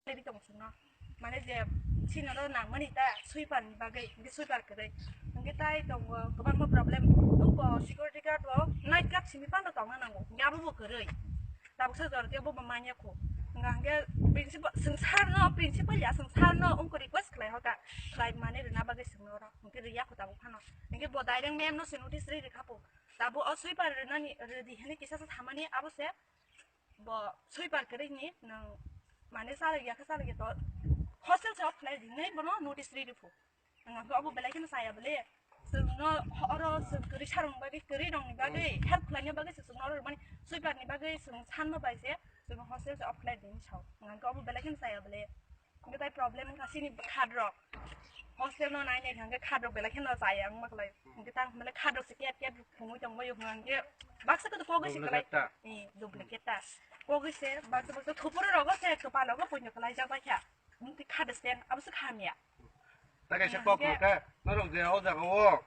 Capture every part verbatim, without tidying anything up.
Tei tong sino. Mane je sino ro nang mani ta sweeper ni bagwi, hingke sweeper kwrwi. Hingke tai tongo kwbangma problem. Uko security guard o night guard simi pano tongna nango. Hingke abo bo kwrwi. Tabuk sa jor ke bo bo manya ko. Hingke principal, sing sar no, principal ya sing sar no, ungko request khlai hoka. Khlai mane rwna bagwi sing no ro. Hingke rwya ko tabuk phano. Hingke bo direct ma'am no se notice rwi rwkha po. Tabuk o sweeper rwnani, rwdi hwnwi kisa sa thamani abo se bo sweeper kwrwi ni nwng mane salai ya khe salai ya to hostel se off khlai di nai bono notice rwi rwphu. Nwng khe obo belai kheno saya bole. Chwng no oro chwng kwrwi sarong bagwi kwrwi rong ni bagwi help khlaina bagwi se chwng no oro mani sweeper ni bagwi chwng sanma bai se chwng hostel se off khlai di ni sao. Nwng khe obo belai kheno saya bole. Hingke tai problem wngkha chini khat rok. Hostel no nai nai hingke khat rok belai kheno chaya wngma khlai. Hingke tang hwnle khat rok se ket ket phungwi tongbaio hwnga hingke baksa khe kogwi se Duplicate kwlai. Ta. Eh, duplicate ta. Kogwi se baksa baksa thupuru rogo se kwpal rogo puino kwlaijak bai kha. Hingke khat stand abo se khamya. Ta kaisa kok hingke khe norok je o jaga o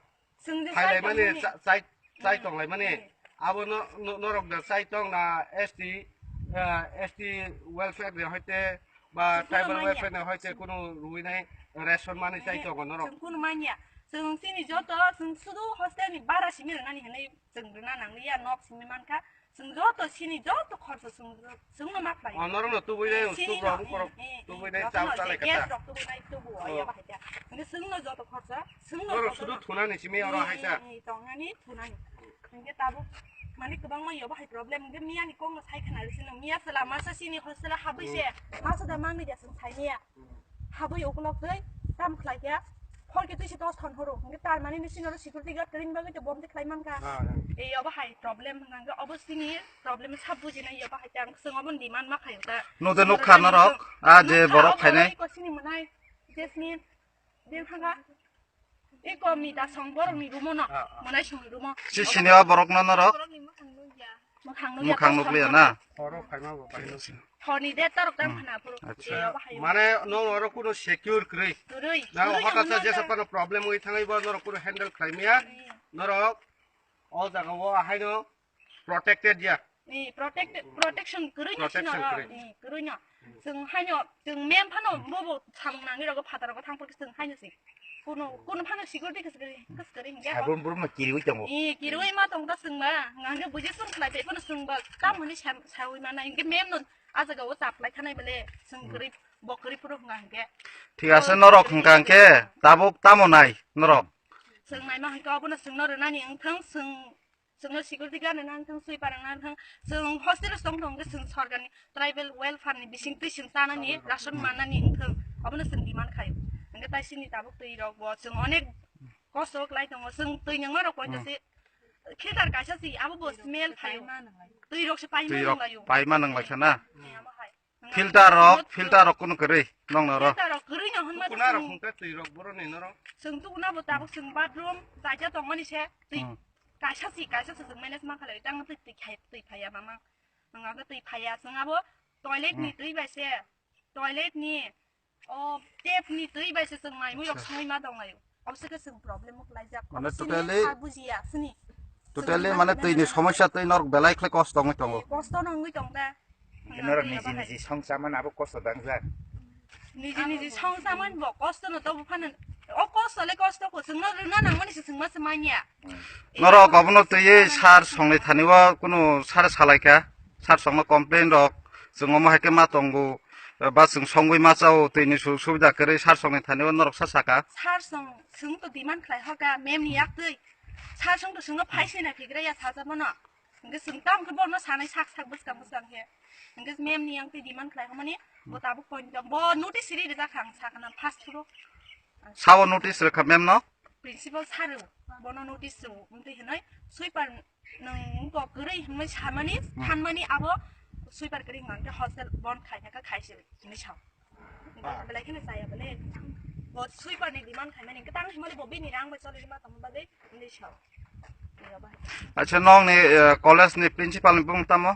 Chwng je phailai mani, saitongmani. Cha-, chai, chai tonglai mani. Hmm. Abo no, no, norok da chai tong na S T, ah, S T welfare ni hoite ba tribal welfare ni hoite kunu rwi nai ration mani chai tongo norok. Chwng kunu manya. Chwng chini joto, chwng sudu hostel ni bara simi rwnani hinwi chwng rwna nangliya, nok simi mankha. Chwng joto sini joto khorsa chwng, chwngno ma khlai. O norokno tubui nai, eh, sini usuk rok no, bukorok eh, eh, tubui nai, rok chao no chalai je kata. Gas rok tubui nai, tubu o, oh, ya bahai ta. Hingke chwngno joto khorsa, chwngno norok joto sudu thunani simi oro eh, hai ta. Eh, eh, tongnani, thunani. Hingke tabuk mani kwbangma yo bahai problem. Hingke miya ni kok no sai khna risi no. Miya chwla masa sini hostel habui se, hmm, masa da mangni ja chwng sai miya. Habui ukulok tei tam khlai khe, hor khe twi si dos thon horo. Hingke tar mani ni sino security guard training bagwi te bom te khlai mankha. Ah, ah. Ei obo hai problem hwnka hwnkhe obo sini problem sa bujinai obo hai tang chwng obo demand ma khayo ta. Node nukha norok, ah, je nukha borok obo phainai. Ko sini mwnai, je sini, je thanga. Eko mita song borok ni rumo no. Ah, ah. Mwnai song rumo. Si sini o borok no norok. Borok ni mwkhang nukya. Mwkhang nukya, mwkhang nukliya na? Oro phaima bo pai nukya. Thoni de torok tang, hmm, khana puro. Acha. Mane no oro kuno secure kwrwi. Kwrwi. Na kwrwi hotat sa jesa pano problem wi thangwi bo norok kuno handle khlai maya. Hmm. Norok o jaga o ahaino protected ya. Ni protect, protection kwrwi no. Protection sino kwrwi. Ni kwrwi no. Chwng haino, chwng mem phano bobo samung nangwi rogo phataro go thang porke chwng haino se. Kuno, kuno phano security kwskwrwi, kwskwrwi hingke. Sabun burma kiriwi tongo. Ni kiriwi ma tong ta chwng ba. Ngange buji chwng khlai phano chwng ba. Tam hwnwi sam-, sawi mana hingke mem no a jaga o chap lai thanai bole chwng kwrwi, bo kwrwi phuru hwnga hingke. Thik ase, norok hwnkha hingke tabuk tamo nai norok. Chwng naima hingke obono chwngno rwnani wngthang chwng Chwngno security guard nang thang, sweeper nang thang, chwng hostel o tong thang khe chwng sorkar ni tribal welfare ni bising twi chwng chana ni ration manna ni wng thang, abono chwng demand khai. Hingke tai sini tabuk twi rok bo chwng onek kosto khlai tongo, chwng twi nangma rok poito se filter kaisa se abo bo smell khai, twi rok se paima nang laio. Paima nang lai kha na? Ni amo hai. Filter rok, filter rok kuno kwrwi nong noro. Filter rok kwrwi no hwnma. Kuna rok hwnka twi rok boroni noro. Chwng tukuna bo tabuk chwng bathroom jaja tongmani se twi. Hmm. Kaisa si, kaisa si chwng manage ma khalai tang twi, twi khai, twi phaiya mama. Nang abo twi phaiya chwng abo toilet ni, hmm, twi bai se. Toilet ni O tap ni twi bai se chwng mai mui rok songwi ma tong laio. Abo se khe chwng problem o khlaijak. Mane totally sa bujiya sini. Totally mane twi ni somosya twi norok belai khlai kosto wngwi tongo. Kosto no wngwi tong da. Norok niji niji song chamani abo kosto dangjak. Niji niji song chamani bo kosto no tobo phano. O kosto le kosto ko chwng no rwna nangmani se chwng ma se manya. Norok obono twiwi sir songni thani o kunu sir salaikha, sir songno complain rok, chwng omo hai khe ma tongo, ba chwng songwi ma chao, twini su-, subida kwrwi sir songni thani o norok sa saka. Sir song, chwng to demand khlai hoka, ma'am ni yak twi. Sir song to chwngno phai se na phigra ya sacha bono. Hingke chwng tam khe bono sanai sak sak bwskang bwskang khe. Hingke ma'am ni yang twi demand khlai homani, bo tabuk point bo notice ri rijak ang sakha na first phuru. Sao notice rwkha ma'am no? Principal sir o bono notice rw, wngtwi hinoi sweeper nwng wngkok kwrwi hinoi samani, hmm, thanmani abo sweeper kwrwi hwnka hostel bond khaina kha khaisi hinoi sao. Ba. Belai kheno chaya bole. Bo sweeper ni demand khaimani kwtang himani bo bini rang bai choli ma tongma bagwi hinoi sao. Acha, nong ni, eh, college ni principal ni bung tamo?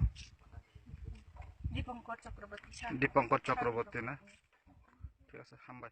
Dipankar Chakraborty sir. Dipankar Chakraborty na? Thik ase, hambai.